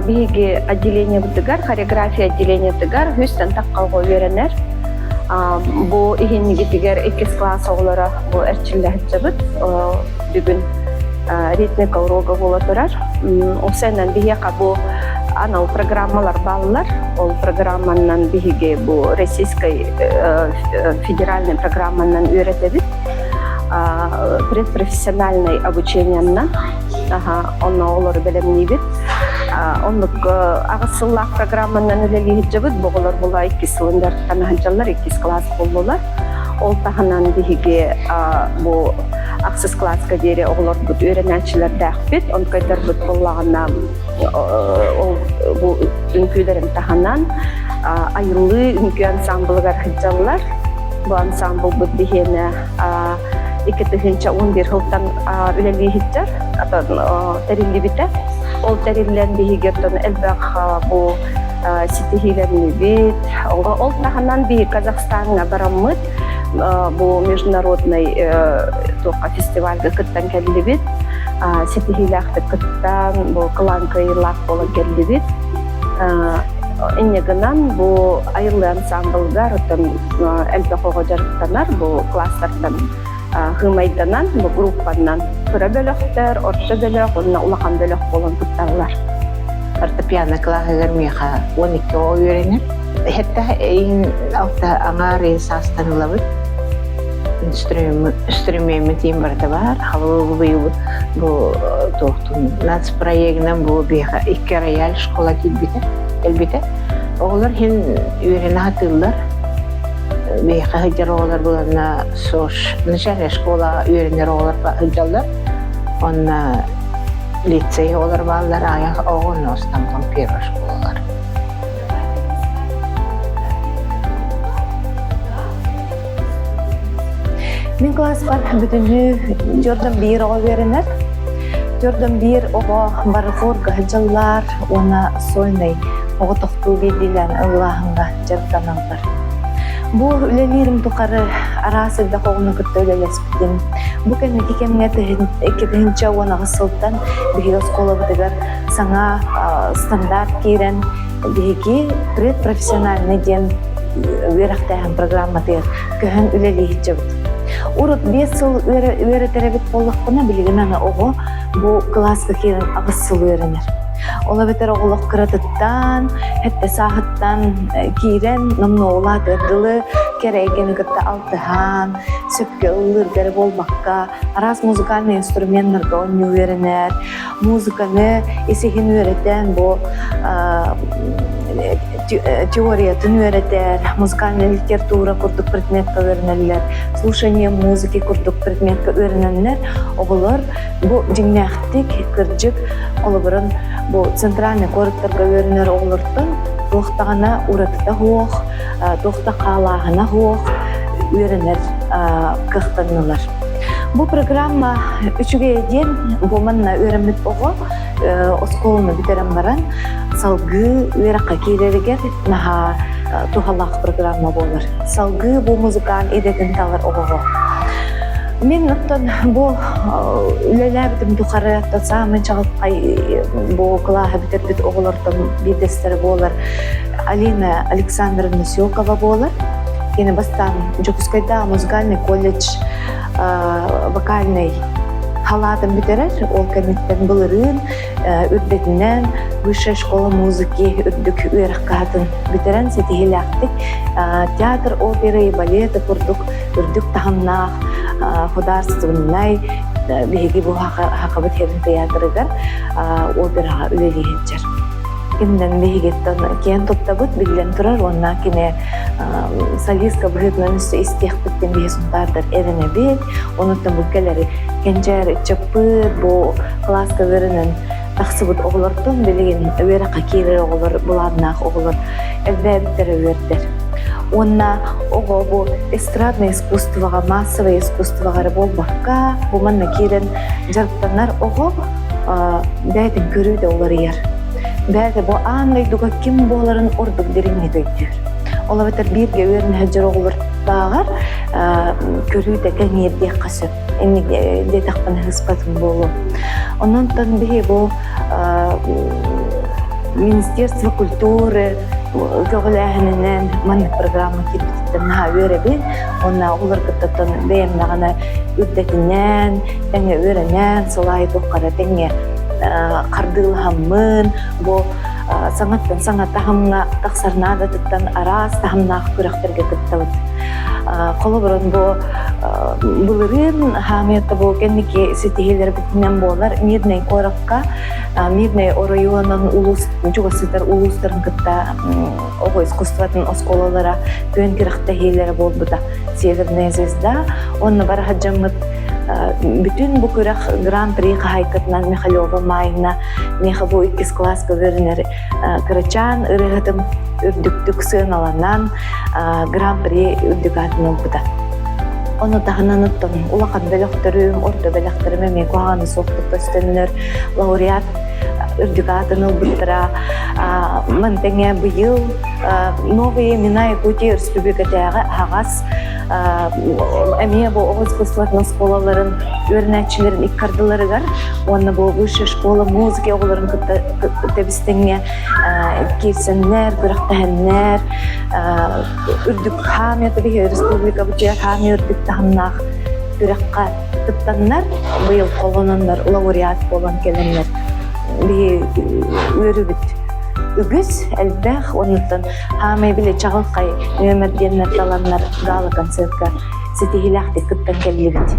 Биһиги отделениебытыгар, хореография отделениетыгар үстэн тахха оҕо үөрэнэр. Бу иһиннигитигэр иккис класс оҕолоро бу эрчиллэ сылдьабыт. Бүгүн ритмика уруога буола турар. Ол биһиэхэ бу анал программалар бааллар. Ол программанан биһиги бу российской федеральной программанан үөрэтэбит. Предпрофессиональный обучениеннан онно олору бэлэмниибит. Оннук аҕыс сыллаах программанан үлэлии сылдьабыт. Бу оҕолор була иккис сылын дьарыктана сылдьаллар, иккис класс буоллулар. Ол таһынан биһиги бу ахсыс кылааска диэри оҕолорбут үөрэнээччилэрдээхпит. Онкойдарбыт буоллаҕына ол бу үҥкүүлэрин таһынан айыллыы үҥкүү ансаамбылыгар сылдьаллар. Бу ансаамбылбыт биһиэнэ 2011 сылтан үлэлии сылдьар, тэриллибитэ. Ол тэриллэн биһиги оттон элбэх бу ситиһиилэннибит. Ол таһынан биһиги Казахстаҥҥа бараммыт бу международный туохха фестивальга кыттан кэллибит. Ситиһиилээхтик кыттан, бу кылаан кыайыылаах буолан кэллибит. Инньэ гынан бу айыллыы ансаамбылыгар оттон элбэх оҕо дьарыктанар бу класстартан хыымайданан бу группаннан кыра бөлөхтөр, орто бөлөх уонна улахан бөлөх буолан кытталлар. Фортепиано кылааһыгар миэхэ 12 оҕо үөрэнэр. Хэттэ эйин алта аҥаар ыйын саастан ылабыт. Инструмеммит иин барыта баар. Хабыл быйыл бу туохтун нацпроегынан бу биэхэ икки рояль школа киирбитэ, кэлбитэ. Оҕолор иһин үөрэнэ сатыыллар. Биэхэ сылдьар оҕолор буланна СОШ начальная школа үөрэнэр оҕолор сылдьаллар. Онно лицей оҕолор бааллар, аҕыйах оҕо онно первая школалар. Мин кылааспар бүтүннүү түөртэн биир оҕо үөрэнэр. Түөртэн биир оҕо бары хорга сылдьаллар уонна сольнай оҕо тохтуу биирдиилээн ыллааһыҥҥа дьарыктаналлар. Бу үлэлиирим тухары араас элбэх оҕону кытта үлэлэспитим. Бу кэнники кэмҥэ 2018 сылтан биһиги оскуолабытыгар саҥа стандарт киирэн биһиги предпрофессиональный диэн үөрэхтээһин программатыгар көһөн үлэлии сылдьабыт. Урут 5 сыл үөрэтэр эбит буоллахпына, билигин аны оҕо бу кылааска киирэн аҕыс сыл үөрэнэр. Ол эбэтэр оҕолох кыратыттан, хэттэ сааһыттан киирэн, номнуо улаатыар дылы кэрэ эйгэни кытта алтыһан, сөпкө ыллыырга эрэ буолбакка, араас музыкальнай инструменнарга оонньуу үөрэнэр, музыканы ис-иһин үөрэтэн бу теориятын үөрэтэр, музыкальная литература курдук предметка үөрэнэллэр, слушание музыки курдук предметка үөрэнэннэр оҕолор бу дьиҥнээхтик, кырдьык холобурун бу центральный куораттарга үөрэнэр оҕолортон туох даҕаны уратыта суох, туох да хаалааһына суох үөрэнэр кыахтаннылар. Бу программа үчүгэйэ диэн бу манна үөрэммит оҕо оскуоланы бүтэрэн баран салгыы үөрэххэ киирэригэр наһаа туһалаах программа буолар. Салгыы бу музыкант идэтин талар оҕоҕо. Мин оттон бу үлэлээбитим тухары саамай чаҕылхай бу кылааһы бүтэрбит оҕолортон биирдэстэрэ буолар Алина Александровна Сёкова буолар. Кини бастаан Дьокуускайдааҕы музыкальный колледж вокальнай халаатын бүтэрэр. Ол кэнниттэн былырыын үрдэтинэн Высшая школа музыки үрдүк үөрэх кыһатын бүтэрэн ситиһиилээхтик театр оперы и балета курдук үрдүк таһымнаах художественнай биһиги бу Хахабыт Херин театрыгар операҕа үлэлии сылдьар. Кининэн биһигиттэн киэн туттабыт, биллэн турар уонна кини солистка быһыытынан өссө истиэхпиттэн биһи сунтаардар эрэнэбит. Онуттан бу кэлэри кэнчээри ыччаппыт бу кылааска үөрэнэн тахсыбыт оҕолортон билигин үөрэххэ киирэр оҕолор, былааннаах оҕолор элбээбиттэрэ үөрдэр. Уонна оҕо бу эстрадное искусствоҕа, массовое искусствоҕа эрэ буолбакка, бу манна киирэн дьарыктанар оҕо бэйэтин көрүүтэ уларыйар. Бэйэтэ бу аан дойдуга ким буоларын ордук дириҥник өйдүүр. Ол эбэтэр бииргэ үөрэнэ сылдьар оҕолордооҕор көрүүтэ кэҥиир диэххэ сөп. Инник диэтэхпинэ ыспатым буолуо. Онон биһи бу. Министерство культуры көҕүлээһининэн маннык программа киирбититтэн наһаа үөрэбин. Уонна оҕолор кыттаттан бэйэм даҕаны үрдэтинэн, тэҥҥэ үөрэнэн, сыл аайы туохха тэҥҥэ хардыылаһаммын, бу саҥаттан саҥа таһымҥа тахсар наадатыттан араас таһымнаах күрэхтэргэ кыттабыт. Холобурун бу былырыын хаамыйата бу кэнники ситиһиилэрбитинэн буолар Мирнэй куоракка Мирнэй оройуонун улуус чугас сытар улуустарын кытта оҕо искусствотын оскуолалара күөн күрэхтэһиилэрэ буолбута Северная звезда уонна бара сылдьаммыт бүтүн бу күрэх гран-при хаһаайкатынан Михалева Майна миэхэ бу иккис кылааска үөрэнэр кырачаан ырыаһытым үрдүктүк сыаналанан гран-при үрдүк аатын ылбыта. Ону таһынан оттон улахан бөлөхтөрүм, орто бөлөхтөрүм эмиэ куһаҕаны суохтук көстөннөр лауреат үрдүк аатын ылбыттара. Маны тэҥэ быйыл Новые имена Якутии өрөспүүбүлүкэтээҕи аһаҕас эмиэ бу оҕо искусствотын оскуолаларын үөрэнээччилэрин икки ардыларыгар уонна бу высшая школа музыки оҕолорун кытта тэбистэҥҥэ киирсэннэр, күрэхтэһэннэр үрдүк хаамыйата биһиги республикабытыгар хаамыйа үрдүк таһымнаах күрэххэ кыттаннар быйыл холононнор лауреат буолан кэлэннэр биһи үөрүбүт үгүс элбэх оннуттан хаамай били чаҕылхай нүөмэр диэннэр таланнар гала концертка ситиһиилээхтик кыттан кэллибит.